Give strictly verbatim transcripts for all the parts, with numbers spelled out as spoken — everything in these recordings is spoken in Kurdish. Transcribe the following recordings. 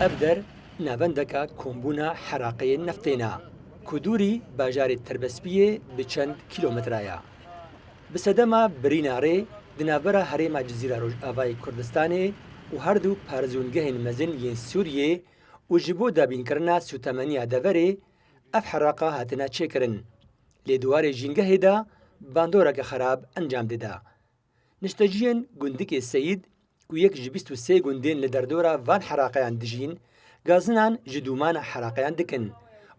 Ev der navendeka kombûna heraqeyên neftê ne, ku dûrî bajarê Tirbespiyê bi çend kîlometre ye. Bi sedema birîna rê di navbera herêma Cizîra Rojavayê Kurdistanê û her du parzûngehên mezin yên Sûriyê û ji bo dabînkirina sûtemeniya deverê ev heraqa hatine çêkirin. Lê di warê jîngehê de bandoreke xerab encam dide. Nişteciyên gundikê Seyîd ku yek ji bîst û sê gundên li derdora van heraqeyan dijîn, gazinan ji dûmana heraqeyan dikin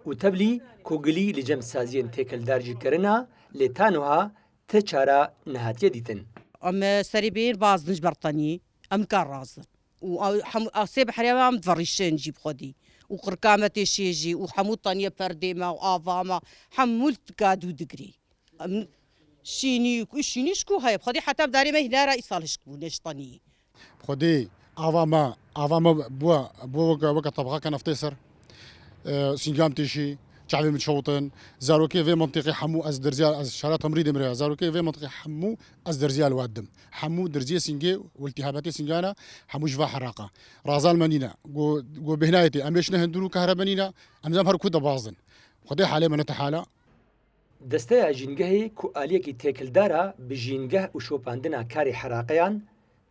û tevlî ku gilî li cem saziyên têkildar jî kirina, lê ta niha ti çara nehatiye dîtin. Em, e, serî bên bazdin ji ber tenî, em kar razin. Û a-, hemû a sê behrê me em diverîşên jî bi xwedî. Û qirka me têşê jî, û hemû teniye perdê me û ava me, hemû li kadû digrî. Em şînî, û şînî ji ku heye, bi xwedî heta bi darê me hîlara îsal hişk bû, ne ji tenî. Xwedê ava me, ava me bû, bû weke, weke tebxeke neftê ser. E, sîngam têşî, çavê min çewtin. Zarokê vê mentiqê hemû ez derziya, ez şara Temrîdê mire. Zarokê vê mentiqê hemû ez derziya li wad dim. Hemû derziyê sîngê û iltîhabetê sîngana, hemû ji va heraqa. Razal me nîne. Go, go bêhnayê tê. Em ê şine hundir û kehrebe nîne. Em zem her ku de bazin. Xwedê halê me nete hala. Desteya jîngehê ku aliyekî têkildar a bi jîngeh û şopandina karê heraqeyan,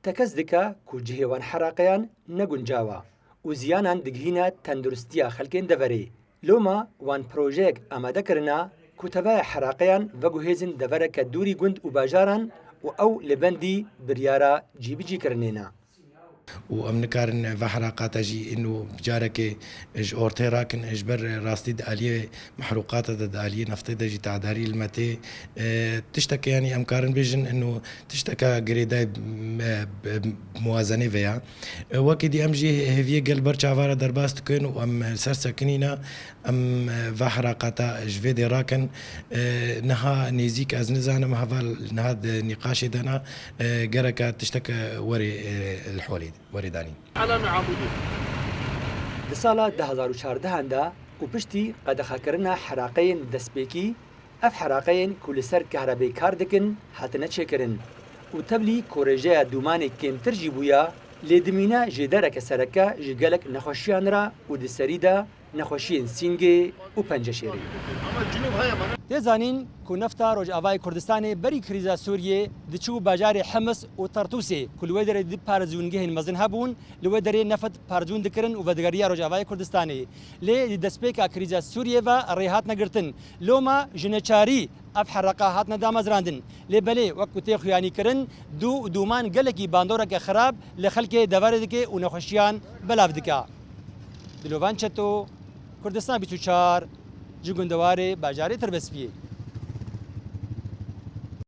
tekez dike ku cihê wan heraqeyan ne guncaw a û ziyanan digihîne tenduristiya xelkên deverê. Loma wan projeyek amade kirina ku tevaya heraqeyan veguhêzin devereke dûrî gund û bajaran û ew li bendî biryara cîbicîkirinê ne. Û em nikarin va heraqata jî ino carekê ji ortê rakin, ji ber rastî di aliyê mehrûqata de, di aliyê neftê de jî tedarî li me tê. E, tişteke, yanî em karin bêjin ino tişteke girêdayî, e, bi muwazenê ve ya. E, wekî dî em jî hêviyê gel ber çava re derbas dikin û em li ser sekinî ne. Em, e, va heraqata ji vê dê rakin. E, niha nêzîk ez nizanim, heval niha di nîqaşê de ne, e, gereke tişteke werê, e, li holê, werê danîn. Di sala du hazar û çardehan de û piştî qedexekirina heraqeyên destpêkî, ev heraqeyên ku li ser kehrebê kar dikin, hatine çêkirin û tevlî ku rêjeya dûmanê kêmtir jî bûya, lê dimîne jêdereke sereke ji gelek nexweşiyan re û di serî de nexweşiyên sîngê û penceşêrê. Tê zanîn ku nefta Rojavayê Kurdistanê berî krîza Sûriyê diçû bajarê Hims û Tartûsê ku li wê derê du parzûngehên mezin hebûn, li wê derê neft parzûn dikirin û vedigeriya Rojavayê Kurdistanê. Lê di destpêka krîza Sûriyê ve rê hatine girtin. Loma ji neçarî ev hereqa hatine damezrandin. Lê belê, wek ku tê xuyanîkirin, dû û dûman gelekî bandoreke xirab li xelkê deverê dike û nexweşiyan belav dike. Dilovan Çeto, Kurdistan bîst û çar, ji gundewarê bajarê Tirbespiyê.